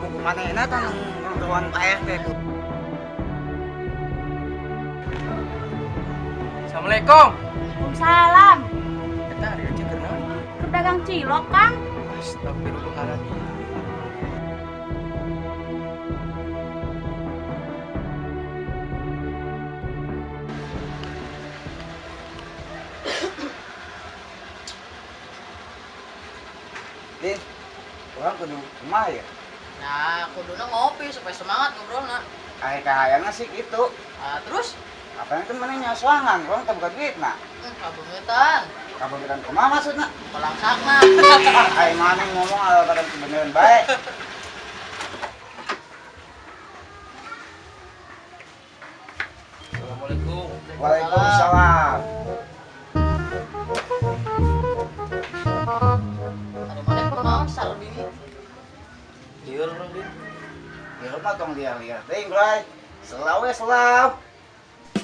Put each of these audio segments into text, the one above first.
Kumanehna tah nongkrong Pak RT tuh. Assalamualaikum. Waalaikumsalam. Eta ari aja keur naon? Keur dagang cilok, Kang. Astagfirullahaladzim. Din, urang kudu kumaha ya? Nah, kuduna ngopi supaya semangat ngobrolna. Aya kahayangna sih gitu. Ah, terus? Apa yang kan maneh nyasoangan, urang teu boga duitna. Kabeungetan. Kabeungetan kumaha maksudna? Kalangsakna. Ai maneh ngomong ala badan kebeneran bae. Assalamualaikum. Waalaikumsalam. Ari maneh kunaon sarbini? Lieur urang, Din. Lieur mah tong liar-liar teuing, Bray. Selau we selau.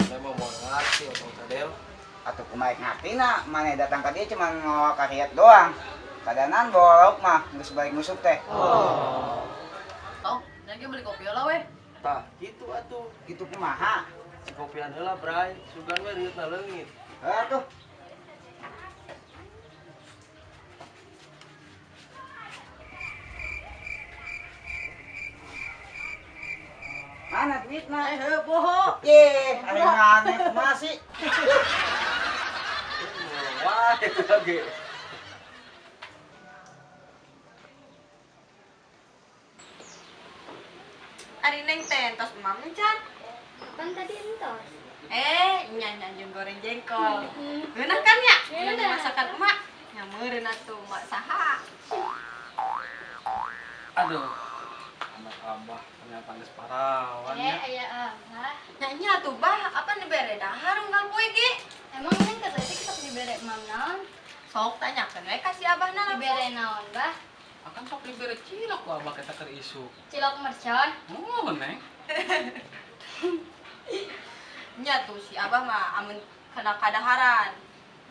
Saya mau mau ngerti otong cadel. Atuh kumaha ngartina, maneh datang ka dieu cuma ngawa kariat doang. Kadanan bawa lauk mah geus balik ngusuk teh. Oh. Tong, nya ge beli kopi heula weh. Tah, kitu atuh. Kitu kumaha? Si kopian heula, Bray. Sugan we rieutna leungit. Heuh atuh. Mana duitna? Heuh, poho. Ye, ari maneh kumaha sih? Wah, itu lagi. Ari Neng teh entos emam can? Kapan tadi entos? Nya nya jeung goreng jengkol. Ngeunah kan ya? Ngeunah. Masakan emak. Nya meureun atuh emak saha. Aduh. Anak abah ternyata geus parawan ya. Aya abah. Nya nya atuh bah, apa dibere dahar unggal poe ge? Emang Neng kata tadi sok dibere emam naon? Sok tanyakeun we ka si abahna langsung. Dibere naon, Bah? Akan sok dibere cilok ku abah kita keur isuk. Cilok mercon. Oh, Neng. Nya tuh si abah mah amun kena kadaharan.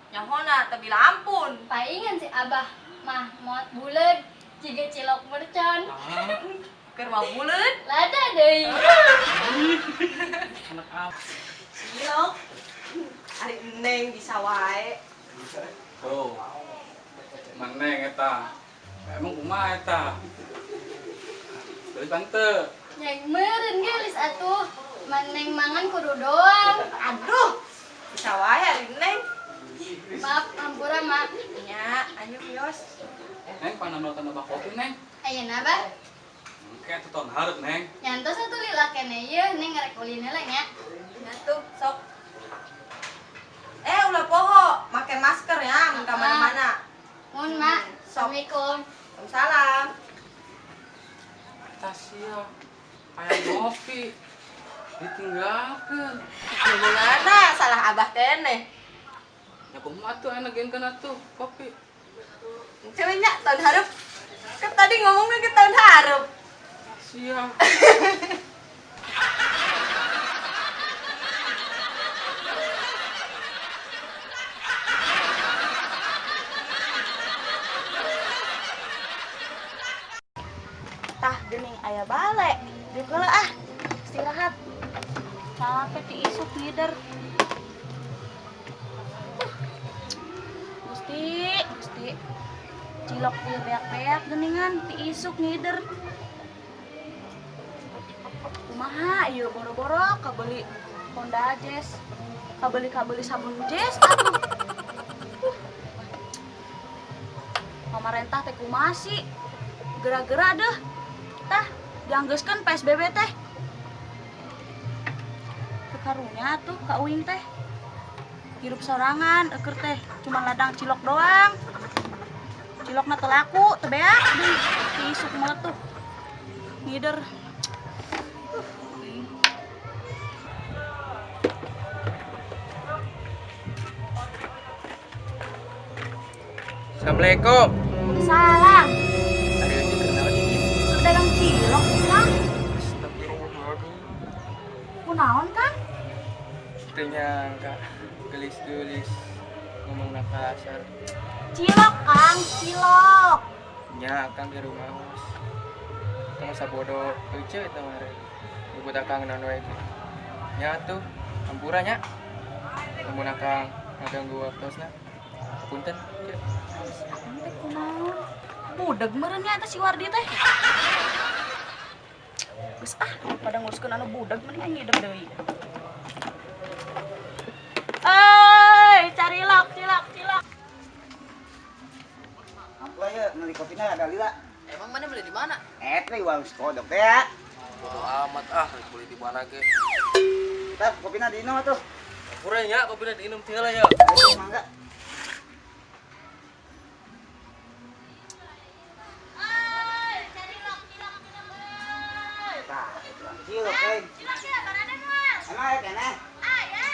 Nyahona teu bila ampun. Paingan si abah mah moat buleud jiga cilok mercon. Ah, Keur mah buleud. Lada deui. anak abah. Cilok. Ari Neng bisa wae. Oh. Maneng eta. Emang kumaha eta? Beli tante. Nyai meureun geulis atuh. Maneng mangan kudu doang. Aduh. Bisa wae ari Neng. Maaf, ampura, Mak. Nya, anyu kios. Neng panamel tambah kopi, Neng. Ayeuna, Bah? Engke atuh tahun hareup, Neng. Nyantos atuh lila keneh ieu, Neng ngerek ulin heula nya. Nya tuh sok. Ulah poho, make masker ya, mun ka mana-mana. Mun, Mak. Sok. Assalamualaikum. Waalaikumsalam. Eta sia. Hayang ngopi. Ditinggalkeun. Hubunganna salah abah keneh. Ya kumaha atuh enak gengkeun atuh kopi. Ceweknya tahun hareup. Kan tadi ngomongnya ke tahun hareup. Sia. Tah geuning aya balik. Diuk heula ah. Istirahat. Capek ti isuk ngider. Gusti, Gusti. Cilok ieu beak-beak geuningan ti isuk ngider. Kumaha ieu boro-boro kabeli Honda Jazz. Kabeli-kabeli sabun Jazz atuh. Pamarentah teh kumaha sih? Gera-gera deh. Tah, dianggeuskeun PSBB teh. Teu karunya atuh ka uing teh. Hirup sorangan eukeun teh, cuma ladang cilok doang. Cilokna teu laku, teu beak deui. Ti isuk meletup. Ngider. Assalamualaikum. Salam. Ari aja keur naon ieu? Keur dagang cilok, Kang. Astagfirullahaladzim. Kunaon, Kang? Teu nyangka geulis-geulis ngomongna kasar. Cilok, Kang, cilok. Nya, Kang di rumah. Tong sabodo ece eta mah nyebut akang naon wae ge. Nya atuh hampura nya. Lamun akang ngaganggu waktosna. Punten. Ceu. Akang teh kunaon? Budeg meureun nya eta si Wardi teh. Geus ah, pada nguruskeun anu budeg mending aing ngidep deui. Euy, cari lok, cilok, cilok. Ampun ya, meuli kopina ada lila. Emang mana beli di mana? Teh warung Kodok teh ya. Bodo amat ah, rek beli di mana ge. Tah, kopina diinum atuh. Hampura nya kopina diinum teh heula ya. Ayo, mangga. Euy, cari lok, cilok, cilok, euy. Tah, itu cilok euy. Cilok, cilok, barada moal. Emang aya keneh? Aya.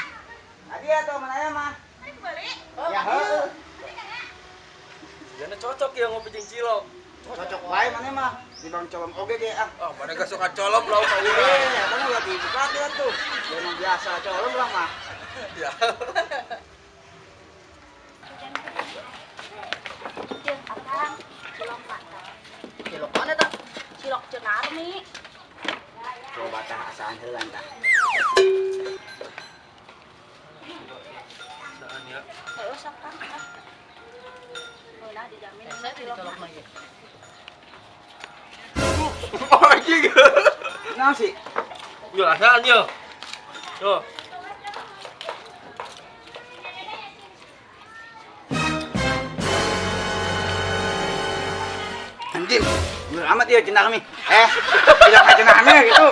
Tadi atuh mana aya mah? Mari beli. Ya heueuh. Jana cocok ya ngopi jeung cilok. Cocok wae maneh mah. Di bang colom oge ge ah. Ah, mana gak suka colom lauk ka urang. Eh, eta mah ulah dibuka dia tuh. Dia emang biasa colom urang mah. Ya. Ieu akang, cilok mantap. Cilok mana tak? Cilok Cenarmi. Coba tah asaan heula tah. Saan ya? Heeh, sok kang. Ah. Ulah dijamin Saya cilok cilok mah. mah ge. Oh, anjing. Naon sih? Yo, asaan yo. Yo. Anjing, bener amat ya Cenarmi. Tidak ka Cenarmi gitu.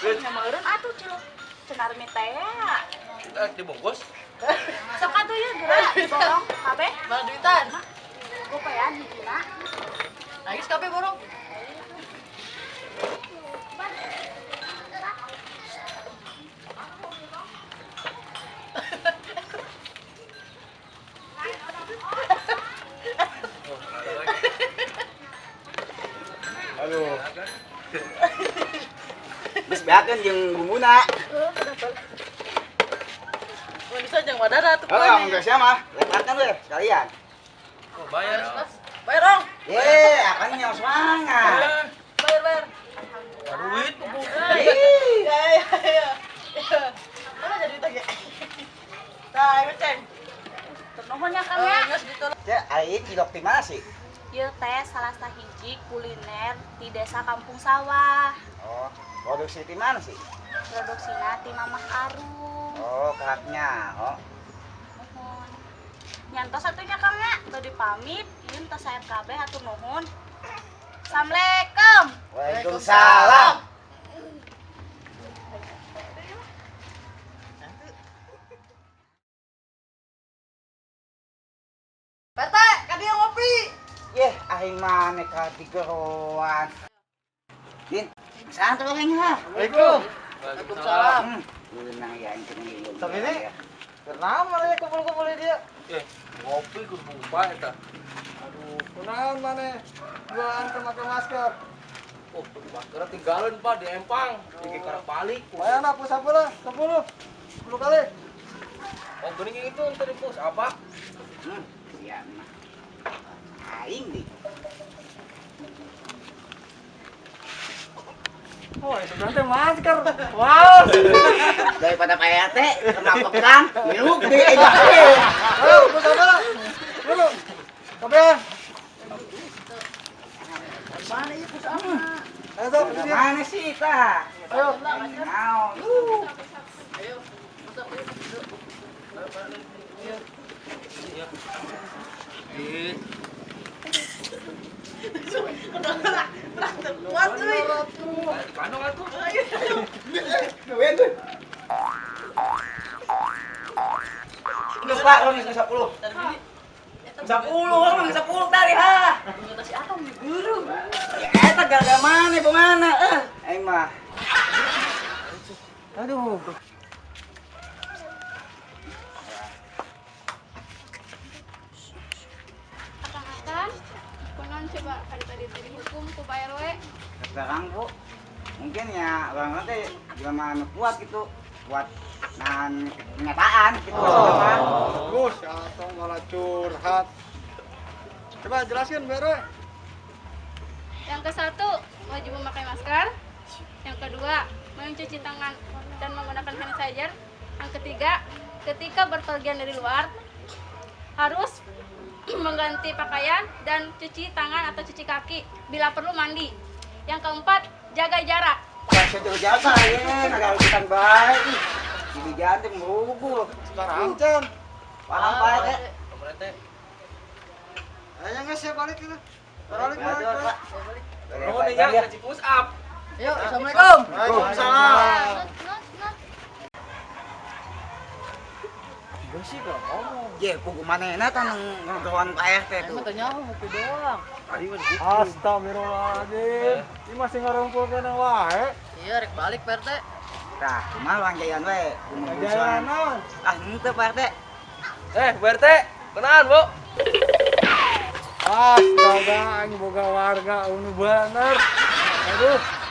Nya meureun atuh cilok Cenarmi teh. Kita dibungkus. Sok atuh ieu geura diborong kabeh. Mana duitan? Gopean hijina. Nangis kabeh borong. Oh, ada lagi. Aduh. Geus beakeun jeung bumbuna. Mun bisa jeung wadara atuh. Heeh, mun geus mah. Lepatkan we sekalian. Oh, bayar. Bayar dong. Ye, akan nyawa semangat. Bayar, bayar. Duit buku. Ih, Ya, ya, ya. Mana jadi duit ge? Tah, ayo ceng. Nuhun nya Kang ya. Geus ditolak. Cek, ari cilok ti mana sih? Ieu teh salah sahiji kuliner di desa Kampung Sawah. Oh, produksi ti mana sih? Produksina ti Mamah Arum. Oh, keratnya. Oh. Nuhun. Nyantos atuh nya Kang ya, teu dipamit, ieu tos saep kabeh hatur nuhun. Assalamualaikum. Waalaikumsalam. Pete, ka dieu ngopi. Yeh, aing maneh ka digeroan. Din, saan tuh aing ha? Assalamualaikum. Waalaikumsalam. Leunang ya aing kena ieu. Tapi ini kenapa ya kumpul-kumpul dia? Ngopi kudu buka eta. Aduh, kunaon maneh? Duaan teu make masker. Oh, maskerna tinggalin Pak di empang. Di karek balik. Lumayan lah, 10 10. 10 kali. Oh, geuning itu entar di pos apa? Iya mah. Aing di. Oh, sebenarnya masker. Wow. Daripada Pak RT kenapa kang? Ngirup deui aing. Ayo, pus apa lah? Dulu. Kabehan. Mana ieu pus apa? Ayo, sok, pus dia. Mana sih tah? Ayo. Naon? Ayo, masuk. Ih, Kuat euy. kandong atuh. Duit tuh. Geus Pak, urang geus 10. 10, urang geus 10 tadi ha. Kata si Akang diburu. Ya eta gara-gara mana bongana eh. Aing mah. Aduh. Akang-akang, kunaon coba kali tadi tadi hukum ku Pak RW. Sekarang Bu, mungkin ya orang teh jelema anu kuat gitu, kuat nahan kenyataan gitu maksudnya mah. Bagus, atau malah curhat. Coba jelasin, Bu RW. Yang ke satu, wajib memakai masker. Yang kedua, mencuci tangan dan menggunakan hand sanitizer. Yang ketiga, ketika berpergian dari luar harus mengganti pakaian dan cuci tangan atau cuci kaki, bila perlu mandi. Yang keempat, jaga jarak. Kasih jauh jasa ya, nggak baik. Jadi jangan merugul. Sekarang can. Paham, Pak RT? Pak RT. Ayo nggak siap balik kita. Balik balik. Pak. Nuhun nih ya, ka push up. Yuk, assalamualaikum. Waalaikumsalam. Not, not, not. Gue sih kalau ngomong. Ye, pugu manehna tah ngobrol Pak RT tuh. Emang tanya aku doang. Tadi mah gitu. Astagfirullahaladzim. Ini masih ngarumpulkeun wae. Iya, rek balik Pak RT. Tah, kumaha urang jayan we? Jalan naon? Ah, henteu, Pak RT. Eh, Bu RT, kenalan, Bu. Astaga, aing boga warga unu bener. Aduh.